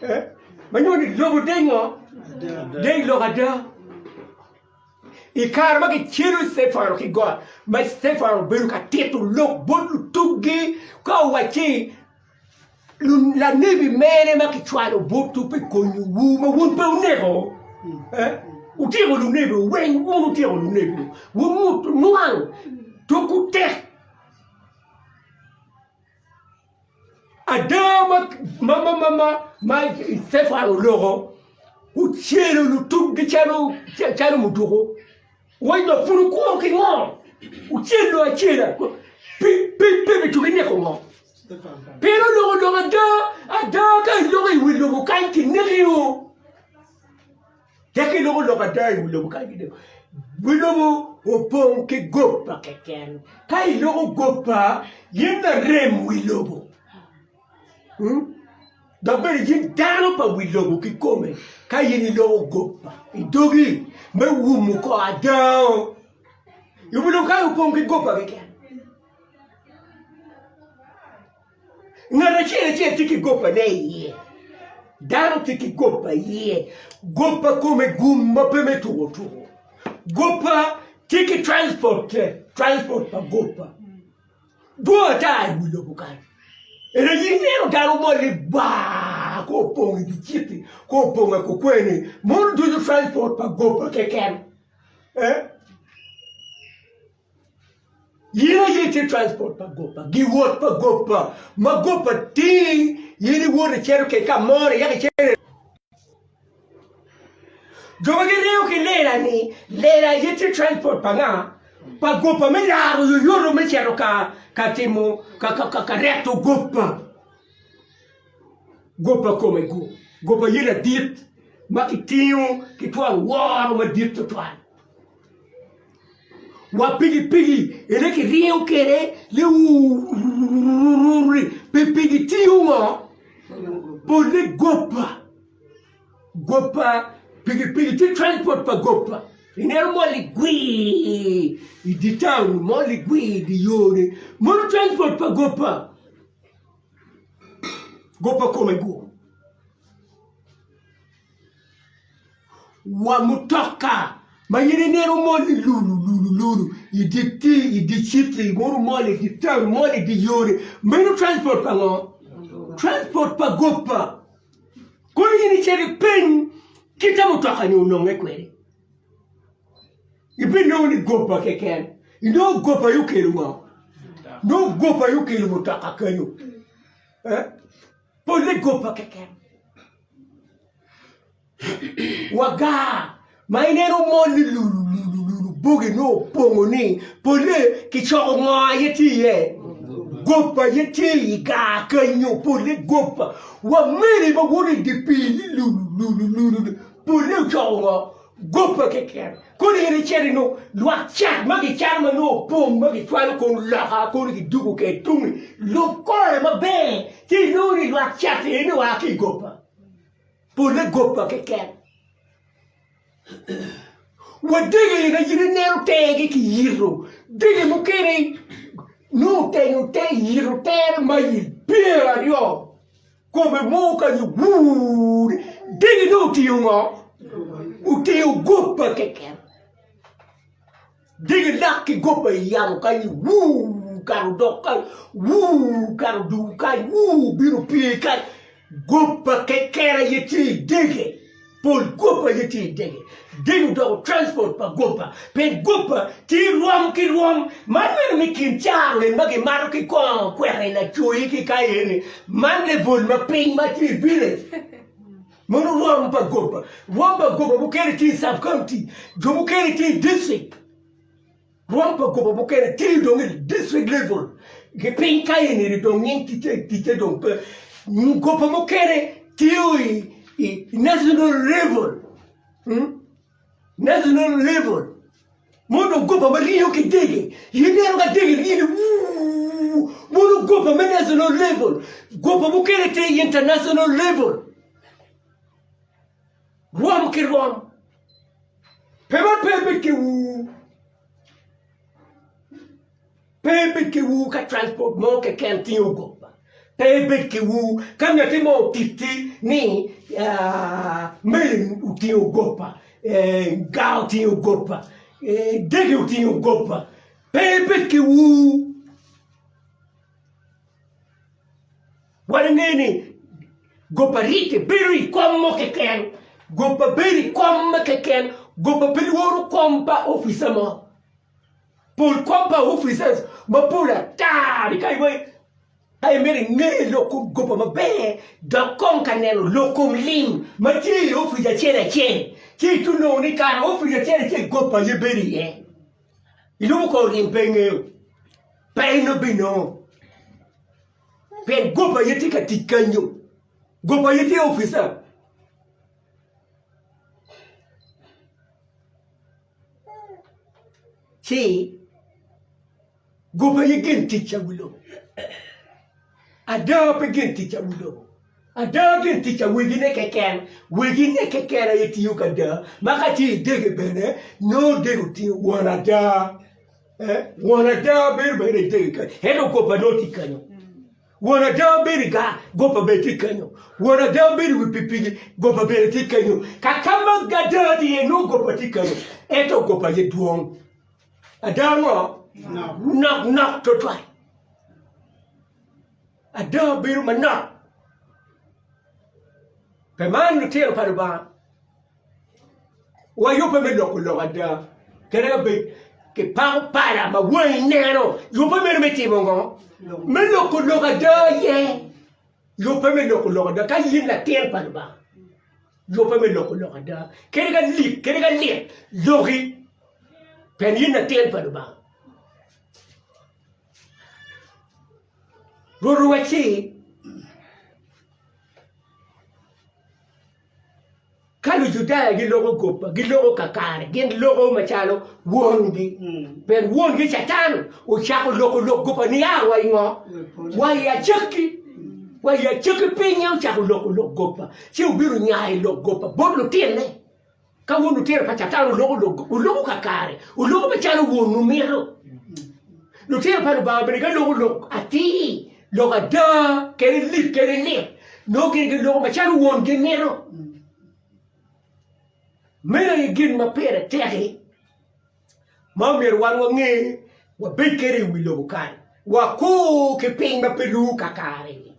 Eh? Ma nyuto ni lobo deny ngo? Deny lok ada. I kare ma kicelo Citefano ki got, ma Citefano obedo ka tito lok bot lutuggi ka owacci, Lanebi mene ma kicwalo botwu pi konyowu ma wun pe wuneko? Wutyeko lunebi weng, wun wutyeko lunebi, wun wunwang tokwu tek. Ada ma Citefano oloko ocelo lutuggi calo muduku. Wai dok pud wukuro ki ngo? Wucelo acela. Pe pe bituki neko ngo? Pien onongo dong ada ada ka iloko i wi lobo kany kinekio. Tek iloko lok ada i wi lobo kany kinekio. Wi lobo opong ki goba keken. Ka iloko goba, in larem wi lobo. Hmm? Dok bene in dano pa wi lobo kikome ka in iloko goba i dogi me wumo ko ada. I wi lobo kany opong ki goba keken. Ngat acel acel tye ki gobane i iye. Dano tye ki goba i iye. Goba kome gum ma pe me tuko tuko. Goba tye ki transport transport pa goba. Dwong ata i wi lobo kany. Ento in ineno dano mol-li gwa ka opong i dye citi, ka opong i kukweni, mono ducu transport pa goba keken. Eh? In aye itye transport pa goba, giwot pa goba, ma goba tingi, in iwoto icito kwede ka mo yaka icito Jo ma giringo ki lela-ni, lela aye tye transport pa nga? Pa goba me laro oyoto me cito ka ka timo ka ka ka reto goba. Goba kome gu, goba aye ladit ma kitingo ki twon woro madit tutwal. Wa pikipiki ene kiringo kwede liwuuuuuuuri pikipiki tingo ngo? Polle goba, goba pikipiki tye transport pa goba ineno mol-li gwii i dye taun mol-li gwii i dye yo-ni mono transport pa goba, goba kome gu. Wa mutoka ma in ineno mol-li lulu lulu lulu i dye ti i dye citi mono mol i dye taun mol i dye yore meno transport pa ngo? Transport pa goba. Kono in icito ipeny kit ma mutoka ni ononge kwede ibinongo ni goba keken inongo goba aye okelo ngo? Nongo goba aye okelo mutoka kenyo eh polle goba keken. Wa gar ma ineno mol ni lulu lulu lulu bogi nongo opongo ni polle kicoko ngo aye tye iye goba aye tye i gar kenyo polle goba wa meli ma woto i dye pii ni lulu lulu lulu polle ocoko ngo goba keken kono in icito inongo lwak cat ma kicato ma nongo opong ma kicwalo kono loka kono kidwogo kwede tungi lub kore maber ci inongo ni lwak cat eni oa ki i goba. Polle goba keken. Wa dege eni in ineno tergi ki yito, dege mukene nongo otenyo te yito tere mail pyeraryo kome mo kany wuur dege nongo otingo ngo? Otingo goba keken. Dege lak ki goba i yamo kany wuu kato dok kany wuu kato duu kany wuu bino pye kany goba keken aye tye i dege pol goba aye tye i dege dege odoko transport pa goba pien goba tye rwom ki rwom man meno me kin caro en ma gimato ki kongo kweke lacoyi ki ka eni man level ma piny ma tye i village. Meno rwom pa goba. Rwom pa goba mukene tye i sub county, jo mukene tye i district. Rwom pa goba mukene tye dong i district level. Ki piny ka eni dong nying ticce ticce dong pe. Goba mukene tye i national level. Hmm? National level. Mono goba ma ringo ki dege. Ineno ka dege ringo ni wuu. Mono goba me national level. Goba mukene tye i international level. Rwom ki rwom. Pe ma pe bed ki wuu. Pe ibed ki ur ka transport mo keken tingo goba. Pe ibed ki ur ka ngati mo otitti ni meli otingo goba, gar otingo goba, dege otingo goba. Pe ibed ki ur. Wan ingeyo ni goba rite bedo i kom mo keken, goba bedo i kom mo keken, goba pe lworo kom pa opica mo. Pol kom pa officers mapol ata ni ka ka imito inge lok kom goba maber dok kong ka neno lok kom lim ma tye i opic acel acel ci itye nongo ni kara opic acel acel goba aye bedo iye. Ilubo kor lim pe ingeyo. Pe in obinongo. Pien goba aye tye ka tic kenyo. Goba aye tye i opica. Ci goba aye gin tic ca wi lobo. Ada pe gin tic ca wi lobo. Ada gin tic ca wegine keken. Wegine keken aye tiyo ki ada. Ma ka tye i dege bene, nongo dege otingo won ada. Won ada bedo bene i dege kenyo, ento goba nongo tye kenyo. Won ada bedo i gar, goba bene tye kenyo. Won ada bedo i wi pikipiki, goba bene tye kenyo. Ka ka ma ada tye iye nongo goba tye kenyo, ento goba aye dwong. Ada ngo? Nok nok tutwal. Ada bedo manok. Pe man lutino pa Lubanga. Wayubbe me loko lok ada kadi ka bed kipako pala ma wangi neno. Yubbe meno me timo ngo? Me loko lok ada aye. Yubbe me loko lok ada. Ka in latin pa Lubanga, yubbe me loko lok ada. Kadi ka lik, kadi ka lit, loki pien in latin pa Lubanga. Rwot owacci. Ka Lujudaya giloko goba, giloko kakare, gin loko macalo wongi. Pien wongi Catan ocako loko lok goba nia wa i ngo? Wa i acakki. Wa i acakki pinye ocako loko lok goba, ci obino nyayo lok goba bot lutinne. Ka wun lutino pa Catan wuloko lok goba, wuloko kakare, wuloko macalo wonwu mito. Lutino pa Lubanga bene ka loko lok atir, lok ada, kadi lik kadi lit, nongo gin giloko macalo wongi mito. Meno aye gin ma pire tek-ki ma omyero wan wange, wabed kwede i wi lobo kany, wakur ki piny ma pe ruu kakare-ni.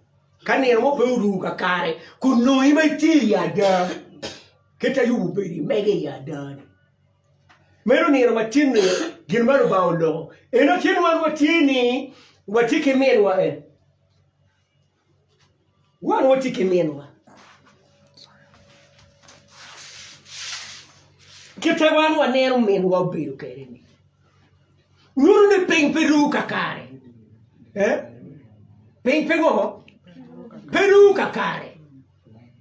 Ka nino mo pe oruu kakare, kun nongo in ma itye i ada. Kit a Yubu obedo i mege i ada-ni. Meno nino ma tin-ni gin ma Lubanga oloko. Eno tin wan watye ni watye ki minwa en. Wan watye ki minwa. Kit a wan waneno minwa obedo kwede-ni nyuto ni piny pe ru kakare. Eh? Piny pe ngo? Pe ru kakare.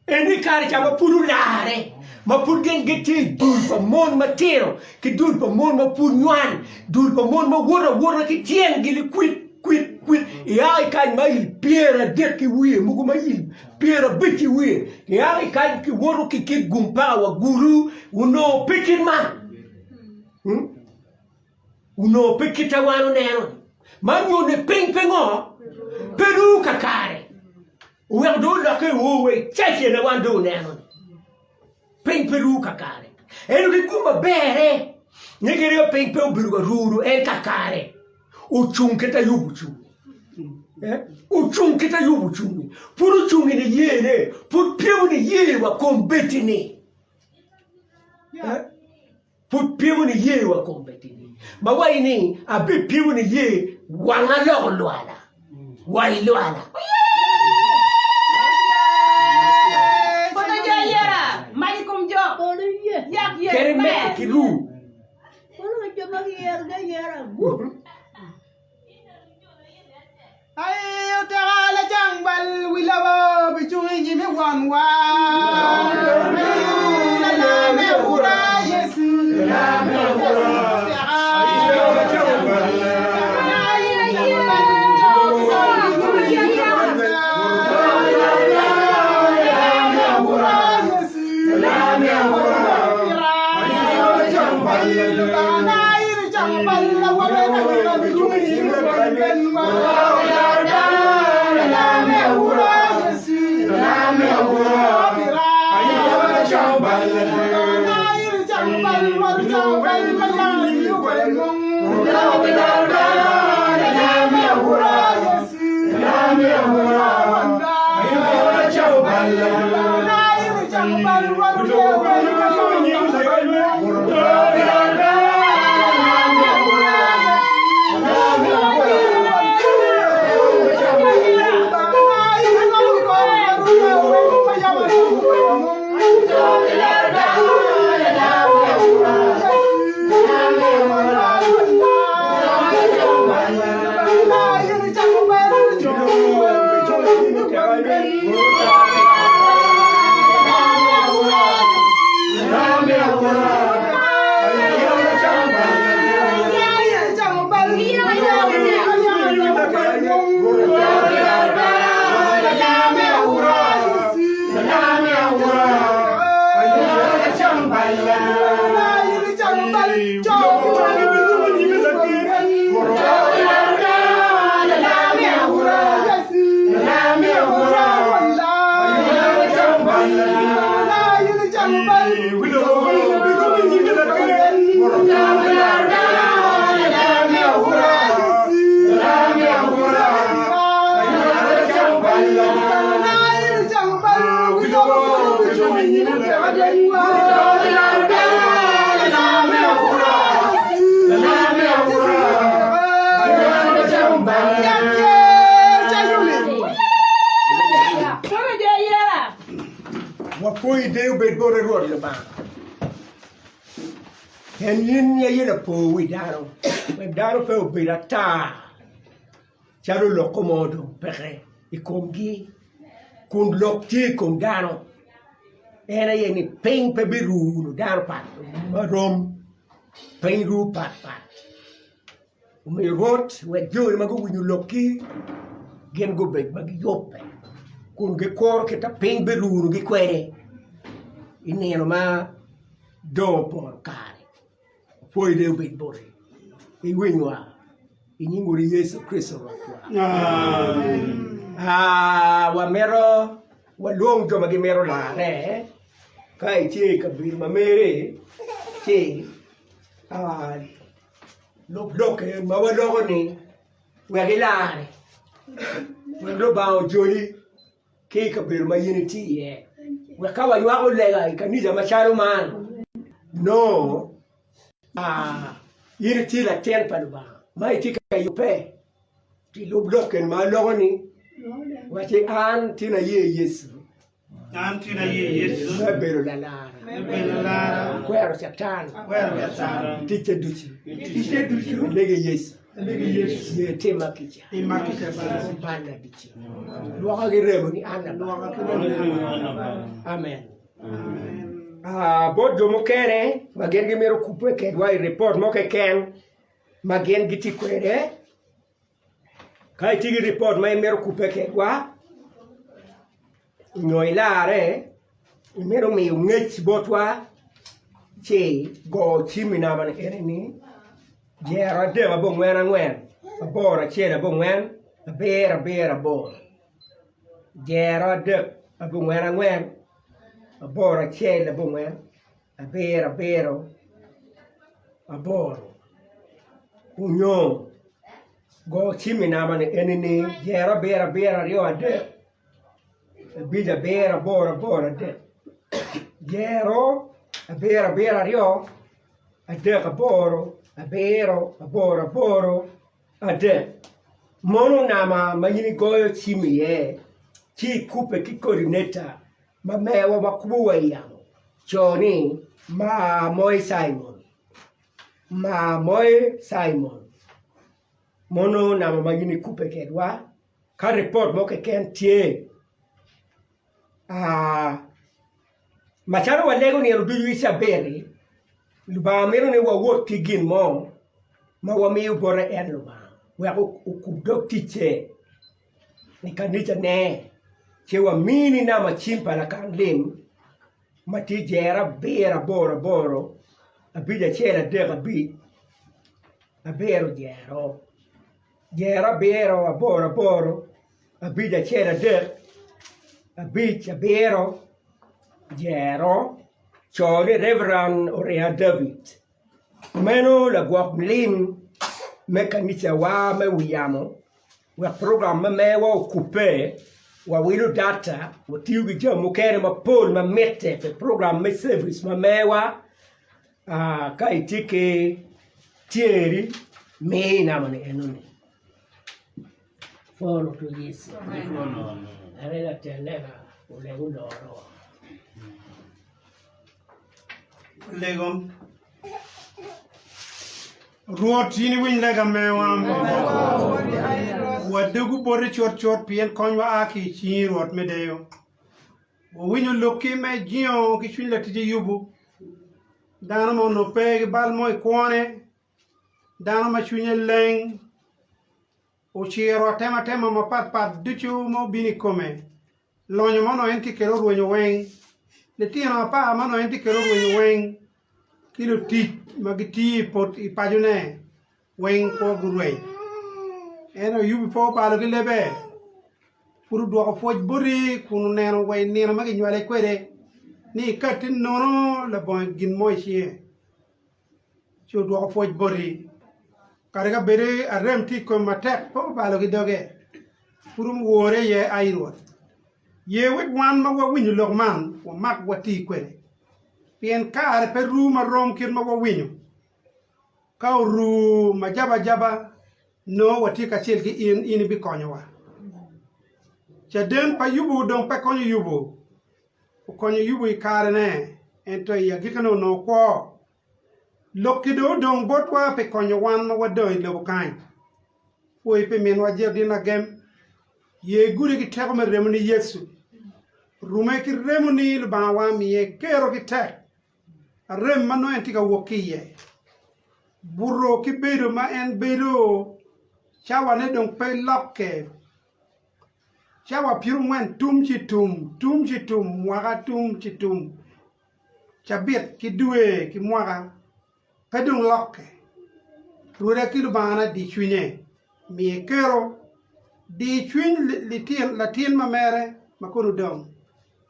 En i kare ca ma pud olarre, ma pud gin gitye i dul pa mon matino ki dul pa mon ma pud nywal, dul pa mon ma woto awota ki tyengi likwit kwit kwit, ia i kany mail pyeradek ki wiye, mogo mail pyerabic ki wiye, ia i kany kiwoto ki Kitgum paka wa Gulu, onongo pe kit man. Onongo pe kit a wan oneno-ni. Man nyuto ni piny pe ngo? Pe ru kakare. Oweko dong olokke i wor wek cacen a wan dong oneno-ni. Piny pe ru kakare. Ento ki gum maberre ni kadi ka piny pe obedo ka ruru en kakare ocung kit a Yubu ocung-ngi. Ocung kit a Yubu ocung-ngi. Pud ocung i niyene, pud pyemo niye wa kombeddi-ni. Pud pyemo niye wa kombeddi-ni, ma waci ni, Abipyemo niye wanga loko lwala, wa i lwala. Kadi medde ki ruu. Ai oteka lajang bal wi lobo bicung i nyim i wonwa. Lala me ura Yecu. Wapwoyi deyo obed boti Rwot Lubanga, pien in aye lapo wi dano, wek dano pe obed ata calo lokko mo dong peke i komgi, kun lok tye i kom dano, en aye ni piny pe biruno dano pat marom, piny ru patpat. Omiyo Rwot wek joni ma guwinyo lokki gin gubed ma giyubbe kun gikuro kit ma piny birunogi kwede i nino ma dong oporo kare. Pwoyi dong obed boti, iwinywa i nying Wodi Yecu Kricito Rwotwa. Ah, wamito walwong jo ma gimito larre ka itye i kabedo ma meri ci ah, Lub lok en ma waloko ni wek ilarre, wek Lubanga ojoli ki i kabedo ma in itye iye, wek ka wanywako lega i kanica macalo man, nongo in itye latin pa Lubanga ma itye ka yubbe. Ci lub lok en ma aloko ni, wacci an tin aye Yecu. An tin aye Yecu. Me bedo lalara. Me bedo lalara. Akwero Catan. Akwero Catan. Ticce ducu. Ticce ducu. Alego Yecu. Alego Yecu. Ye tima kica. Tima kica bala. Balla ducu. Lwoka ki remo ni an labal. Lwoka ki remo ni an labal. Amen. Ah, bot jo mukene ma gin gimito kubbe kedwa i ripot mo keken ma gin gitye kwede, Ka itye ki ripot ma imito kubbe kedwa nyo ilarre imito miyo ngec botwa ci go cim i namba ni eni ni jero adek abongwen angwen aboro acel abongwen abiro abiro aboro jero adek abongwen angwen aboro acel abongwen abiro abiro aboro onyo go cim i namba ni eni ni jero abiro abiro aryo adek abic abiro aboro aboro adek jero abiro abiro aryo adek aboro abiro aboro aboro adek mono namba ma in igoyo cim iye ci ikubbe ki kodineta ma mewa ma kubo wa i yamo, co ni, Maa moi Cimon, maa moi Cimon. Mono namba ma in ikubbe kedwa ka ripot mo keken tye. Ah, macalo walego nino ducu i cabit-ti, Lubanga mito ni wawot ki gin mo ma wamiyo bote en Lubanga wek okub dog ticce. I kanicane, ci wamini namba cim pa lakan lim ma tye jero abiro aboro aboro abic acel adek abic abiro jero jero abiro aboro aboro abic acel adek abic abiro jero co ni Reverend Oringa David meno lagwok lim me kanicawa me wi yamo. Wek program ma mewa okubbe, wawilo data, watiyo ki jami mukene mapol ma mitte pi program me cevic ma mewa. Ka itye ki tyeri, mi namba-ni enoni. Pwony to Yecu. Ere latel lega oleg oloro. Olego. Rwot, in iwiny lega mewa. Wadogu boti cutcut, pien konywa a ki i cingi, Rwot me deyo. Wawinyo lokki ma ijingo ki cwiny laticci Yubu, dano ma onongo pe ki bal mo i kwone, dano ma cwinye leng, ociro atematema mapatpat ducu ma obino i kome, lonyo ma onongo en tye kwede orwenyo weng. Litino apar ma onongo en tye kwede orwenyo weng ki lutic ma gitiyo i poto i pacone weng kwo gurweny. Ento Yubu pe obalo ki lebe, pud odwoko pwoc boti kun oneno wa i nino ma ginywale kwede ni ekatti nono labongo gin mo i cinge. Ci odwoko pwoc boti. Kadi ka bed arem tye i kome matek, pe obalo ki doge, pud owore iye, Ai Rwot, ye wek wan ma wawinyo lok man wamak wati kwede, pien kare pe ru ma rom kit ma wawinyo. Ka oru majabajaba, nongo watye kacel ki in, in ibikonyowa. Caden pa Yubu dong pe konyo Yubu. Okonyo Yubu i karene, ento i agikkine onongo kwo. Lokki dong odong botwa pi konyo wan ma wadong i lobo kany. Pwoyi pi minwa Geraldine Agem. Ye gude ki teko me remoni Yecu. Rume ki remoni Lubangawa miye kero ki tek. Arem ma nongo en tye ka wok ki iye. Buto ki bedo ma en bedo cawane dong pe lokke. Cawa pyerongwen tum ci tum, tum ci tum, mwaka tum ci tum. Cabit ki dwe ki mwaka pe dong lokke. Rwoda ki Lubangana di cwinye, miye kero, di cwiny latin ma mere ma kono odong,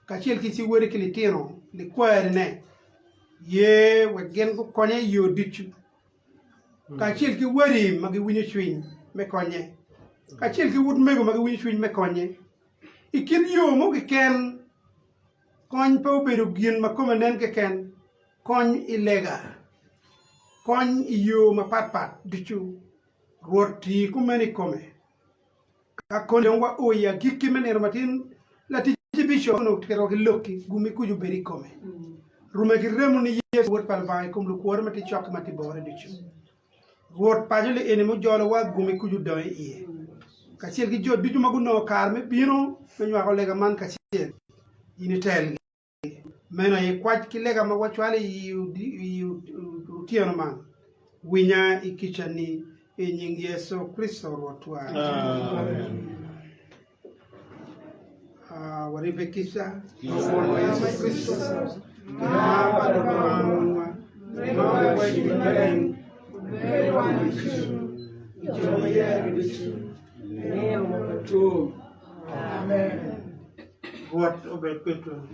kacel ki ci-wode ki litino likwarine, ye wek gin gukonye i yo ducu, kacel ki wadi ma giwinyo cwiny me konye, kacel ki utmego ma giwinyo cwiny me konye, i kit yo mo keken. Kony pe obedo gin ma kome nen keken, kony i lega, kony i yo mapatpat ducu. Rwot ti kumeno i kome. Ka koni dong wao i agikki me nino matin, laticci Bicop onongo tito ki lokki, gummi kuc obed i kome. Rume ki remo ni Yecu Wod pa Lubanga i kom lukworre ma tye cok ki ma tye bore ducu. Rwot paco li eni mujolowa gumi kuc odong i iye, kacel ki jo ducu ma gunongo kare me bino me nywako lega man kacel, in itelgi. Meno aye kwac ki lega ma wacwalo i otyeno man. Winya i kicani i nying Yecu Kricito Rwotwa. Amen. Waribbe kica pa Wonwa Yecu Kricito, ki mar pa Lubanga Wonwa, ki mar pa Cwiny Maleng, obed wan ducu, jo ma yero ducu, Nino ma pe tum. Amen. Rwot obed kwedwu.